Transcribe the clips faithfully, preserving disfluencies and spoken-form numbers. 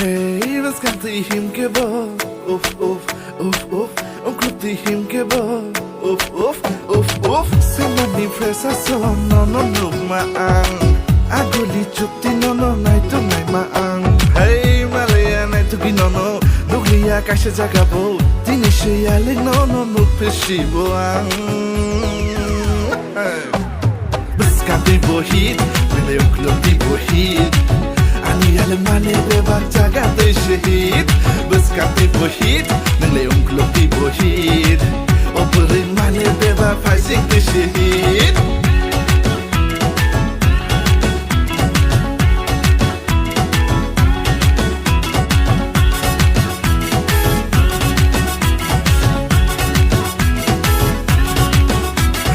Hey, bwskang twi him kebo, uf, uf, uf, uf. Ungklup twi him kebo, uf, uf, uf, uf. Semani fresh aso nono nukma ang. Aguli chupti nono naituk naima ang. Hey, malaya naitugwi nono nukliya kaisa jaga bo. Tini se yalik nono nukphi sibo ang. Hey. Bwskang twi bo hit, nwng le ungklup twi bo hit. Ani yale mane bebak jaga twi se hit. Bwskang twi bo hit, nwng le ungklup twi bo hit. O bwrwi mane bebak phaising twi se hit.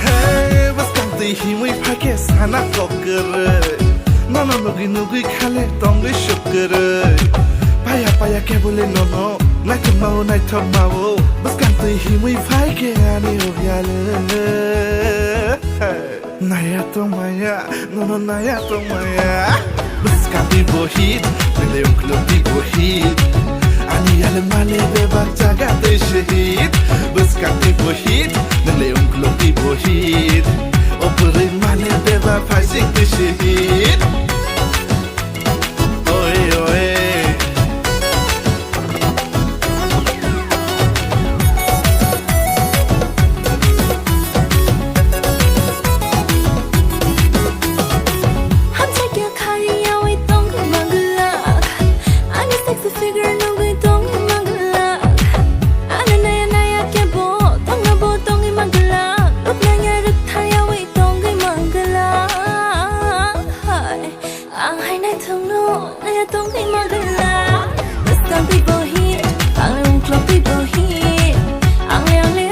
Hey, bwskang twi himwi phaikhe sana kok kwrwi. Nono nugwi nugwi khale tongwi suk kwrwi. Paya paya kebole nono naithok mao naithok mao. Bwskang twi himwi phaikhe ani o yale. Hey. Naya tongmaya, nono naya tongmaya. Bwskang twi bo hit, nwng le ungklup twi bo hit. Ani yale mane bebak jaga twi se hit. Bwskang twi bo hit, nwng le ungklup twi bo hit. O bwrwi mane bebak phaising twi se hit. Oi, oi. Hamjakya khari yawi tongwi manglak. Ani sexy figure nugwi tongwi manglak. Ani naya naya kebo tongna bo tongwi manglak. Luknaya rwktha yawi tongwi manglak. Hai. Ang hai naithokno naya tongwi manglak. Bwskang twi bo hit, ang le ungklup twi bo hit. Ang le, ang le,